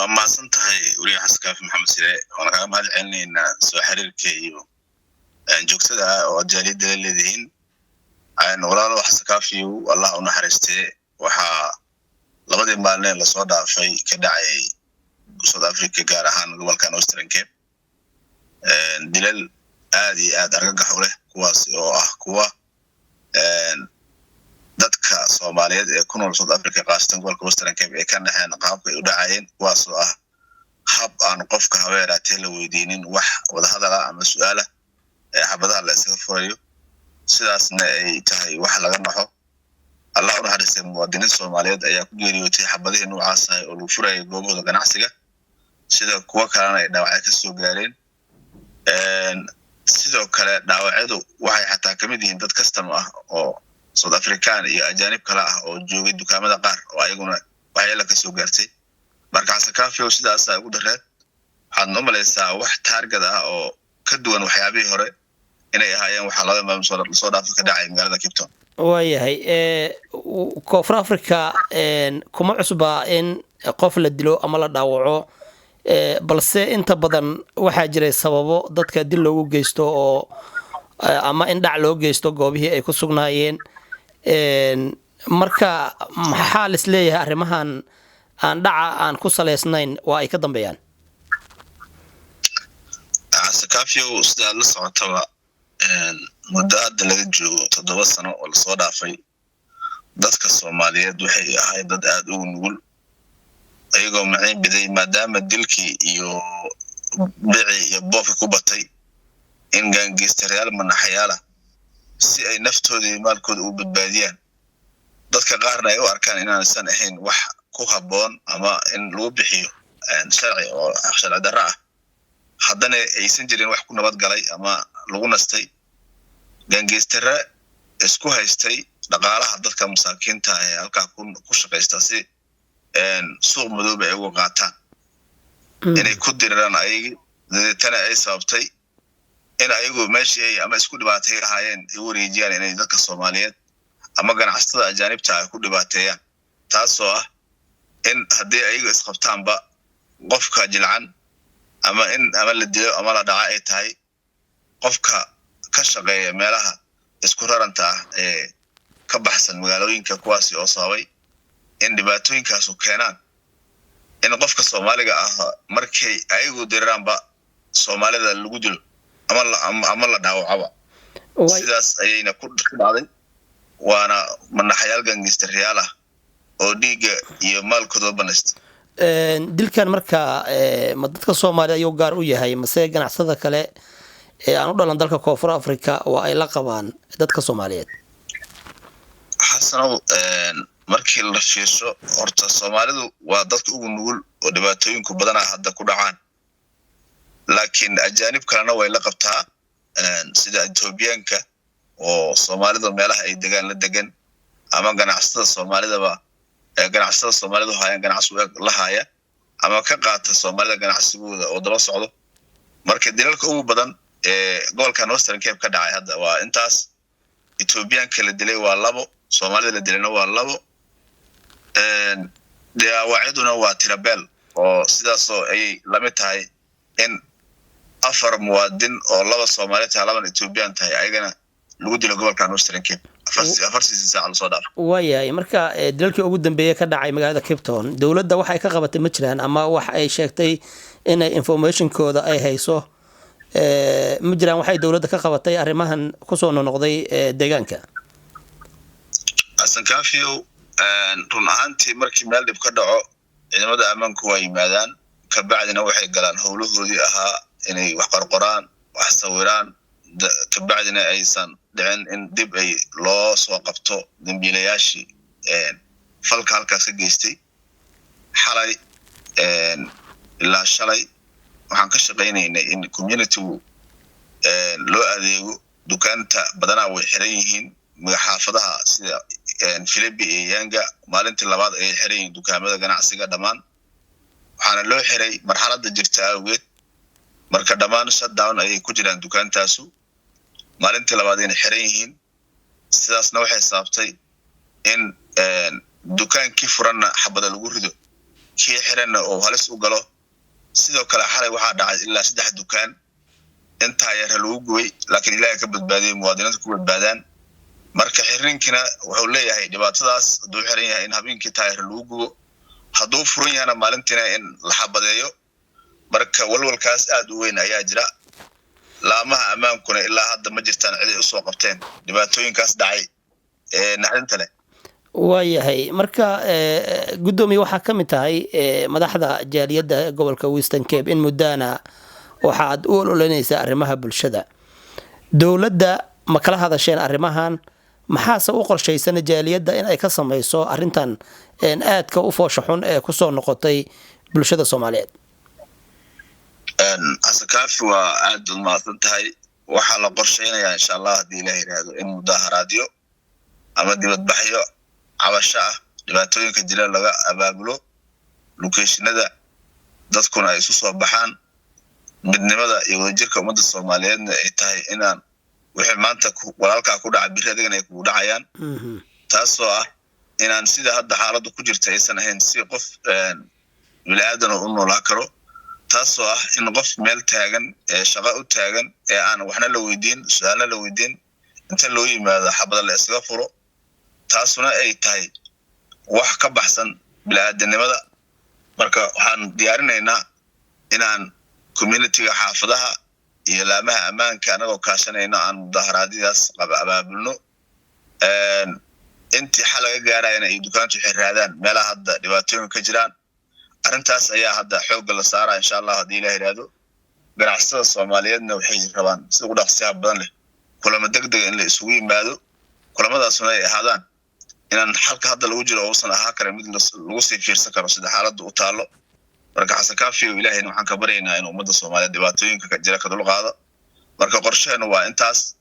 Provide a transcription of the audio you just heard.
Waa mahadsan tahay, weliga Xasan Kaafi Maxamed Sire. Waana kaaga mahad celinaynaa soo xiriirka iyo joogtada ah oo aad jaaliyadda la leedihiin. Walaalo Xasan Kaafiyow, Allah u naxariistee, waxaa labadii maalin ee lasoo dhaafay ka dhacay South Africa, gaar ahaan gobolkan Western Cape, dilal aad iyo aad argagax u leh, kuwaas oo ah kuwa dadka Soomaaliyeed ee ku nool South Africa, khaasatan gobolka Western Cape, ay ka dhexeen qaabka ay u dhacayeen, kuwaas oo ah hab aan qofka habeeraatee la weydiinin wax wadahadala ama su-aala ee xabadaha la isaga furayo. Sidaasna ay tahay wax laga naxo. Allah u naxariistay, muwaadiniin Soomaaliyeed ayaa ku geeriyootay xabadihii noocaas ahay oo lagu furayay goobahooda ganacsiga, sida kuwo kalena ay dhaawacyo ka soo gaareen. Sidoo kale dhaawacyadu waxay xataa kamid yihiin dad custom ah oo South African iyo ajaanib kale ah oo joogay dukaamada qaar oo ayaguna waxyeela kasoo gaartay. Marka Xasan Kafio, sidaasaa ugu dareed. Waxaadna u malaysaa wax target ah oo ka duwan waxyaabihii hore inay ahaayeen waxaa labada maalin lasoo dhaafa ka dhacay magaalada Cape Town. Waayahay, Koonfur Africa kuma cusba in qof la dilo ama la dhaawaco, balse inta badan waxaa jiray sababo dadka dil loogu geysto oo ama in dhac loo geysto goobihii ay ku sugnaayeen. Marka maxaa lis leeyahay arrimahan aan dhaca aan ku saleysnayn waa ay ka dambeeyaan? Xasan Kafiow, sidaad la socotaba, muddo hadda laga joogo 7 sano oo lasoo dhaafay, dadka Soomaaliyeed waxay ahayd dad aada ugu nugul, ayagoo maciin biday maadaama dilkii iyo dhicii iyo boobkii ku batay in gaangeystayaal manaxayaala si ay naftooda iyo maalkooda u badbaadiyaan, dadka qaarna ay u arkaan inaansan ahayn wax ku habboon ama in lagu bixiyo sharci oo sharci darro ah, haddana aysan jirin wax ku nabad galay ama lagu nastay. Gaangeystare isku haystay dhaqaalaha dadka masaakiinta ee halkaa ku shaqaysta si suuq madooba ay uga qaataan inay ku diriraan ayagi, dabeetana ay sababtay in ayagu meeshii ay ama isku dhibaatay lahaayeen ay u wareejiyaan inay dadka Soomaaliyeed ama ganacsatada ajaanibta ay ku dhibaateeyaan, taasoo ah in haddii ayagu isqabtaanba qofka jilcan ama in ama la dilo ama la dhaca ay tahay qofka ka shaqeeya meelaha isku raranta ah ee ka baxsan magaalooyinka, kuwaasi oo sababay in dhibaatooyinkaasu keenaan in qofka Soomaaliga ah markay ayagu diriraanba Soomaalida lagu dilo ama la dhaawacaba. Sidaas ayayna ku dhacday, waana manaxayaal gangistarayaal ah oo dhiigga iyo maalkooda banaysta. Dilkan marka ma dadka Soomaaliya ayuu gaar u yahay, mase ganacsada kale ee aan u dhalan dalka Koonfur Africa waa ay la qabaan dadka Soomaaliyeed? Xasanow, markii la fiirsho, horta Soomaalidu waa dadka ugu nugul oo dhibaatooyinku badanaa hadda ku dhacaan, laakiin ajaanib kalena way la qabtaa, sida Etoobiyaanka oo Soomaalidu meelaha ay degaan la degan ama ganacsatada Soomaalidaba, ganacsatada Soomaalidu haayaan ganacsi la haaya ama ka qaata Soomaalida ganacsigooda oo daba socdo. Marka dilalka ugu badan ee gobolkan Western Cape ka dhacay hadda waa intaas: Etoobiyaanka la dilay waa labo, Soomaalida la dilayna waa labo, dhaawacyaduna waa tirabeel, oo sidaasoo ayay lamid tahay in afar muwaadin oo laba Soomaali tahay, laban Ethoobiyan tahay, ayagana lagu dilo gobolkan Western Cape 4-ii saac lasoo dhaaf. Waayahay, marka dilalkii ugu dambeeyey ka dhacay magaalada Cape Town, dowladda wax ay ka qabatay ma jiraan ama wax ay sheegtay inay informationkooda ay hayso ma jiraan? Waxay dowladda ka qabatay arrimahan kusoo nonoqday deegaanka? Xasan Kafiow, run ahaantii markii meel dhib ka dhaco, ciidamada ammaanku waa yimaadaan, kabacdina waxay galaan howlahoodii ahaa inay wax qorqoraan, wax sawiraan, kabacdina aysan dhicin in dib ay loo soo qabto dambiilayaashii falka halkaas ka geystay. Xalay ilaa shalay waxaan ka shaqaynaynay in communitygu loo adeego. Dukaanta badanaa way xiran yihiin xaafadaha sida Philippi iyo Yanga. Maalintii labaad ayay xiran yihiin dukaamada ganacsiga dhammaan, waxaana loo xiray marxaladda jirta awgeed. Marka dhammaan shutdown ayay ku jiraan dukaantaasu, maalintii labaad ayna xiran yihiin. Sidaasna waxay sababtay in dukaankii furanna xabada lagu rido. Kii xiranna uu halis u galo. Sidoo kale xalay waxaa dhacay ilaa 3 dukaan in taayeera lagu gubay, laakiin Ilaahay ka badbaadiyey, muwaadiniinta ku badbaadaan. Marka xirinkina wuxuu leeyahay dhibaatadaas: hadduu xiran yahay in habeenkii taayir lagu gubo, hadduu furan yahana maalintiina in la xabadeeyo. Marka walwalkaas aad u weyn ayaa jira. Laamaha ammaankuna ilaa hadda ma jirtaan ciday usoo qabteen dhibaatooyinkaas dhacay ee naxdinta leh. Waayahay. Marka, guddoomiye, waxaa ka mid tahay madaxda jaaliyadda gobolka Western Cape. In muddaana waxaad u ololeynaysaa arrimaha bulshada. Dowladda ma kala hadasheen arrimahan? Maxaase u qorshaysan jaaliyadda in ay ka samayso arrintan aadka u foosha xun ee kusoo noqotay bulshada Soomaaliyeed? Xasan Kaafi, waa aad ud mahadsan tahay. Waxaa la qorsheynayaa, insha Allah, haddii Ilaah yidhaahdo, in mudaharaadyo ama dibadbaxyo cabasho ah dhibaatooyinka jira laga abaabulo locationada, dadkuna ay isu soo baxaan. Midnimada iyo wadajirka ummadda Soomaaliyeedna ay tahay inaan wixii maanta walaalkaa ku dhaca, biri adigana ay kugu dhacayaan, taasoo ah inaan sida hadda xaaladdu ku jirta aysan ahayn si qof bini-aadan u noolaa karo, taasoo ah in qof meel taagan ee shaqo u taagan ee aan waxna la weydiin, su-aalna la weydiin, inta loo yimaado xabada la iskaga furo, taasuna ay tahay wax ka baxsan bini-aadanimada. Marka waxaan diyaarinaynaa inaan communityga xaafadaha iyo laamaha ammaanka anagoo kaashanayno aan mudaharaadyadaas abaabulno, intii xal laga gaarayana iyo dukaantu xiraadaan meelaha hadda dhibaatooyinka ka jiraan. Arrintaas ayaa hadda xoogga la saaraa, insha Allah, haddii Ilah yidhaahdo. Ganacsatada Soomaaliyeedna waxay rabaan sida ugu dhaqsiyaha badan leh kulamo deg dega in la isugu yimaado, kulamadaasuna ay ahaadaan inaan xalka hadda lagu jiro uusan ahaa karin mid lagu sii fiirsan karo sida xaaladda u taallo. Marka, Xasan Kaafiyo, Ilahayna waxaan ka baryaynaa inuu ummadda Soomaaliyeed dhibaatooyinka ka jira ka dulqaado. Marka qorsheenu waa intaas.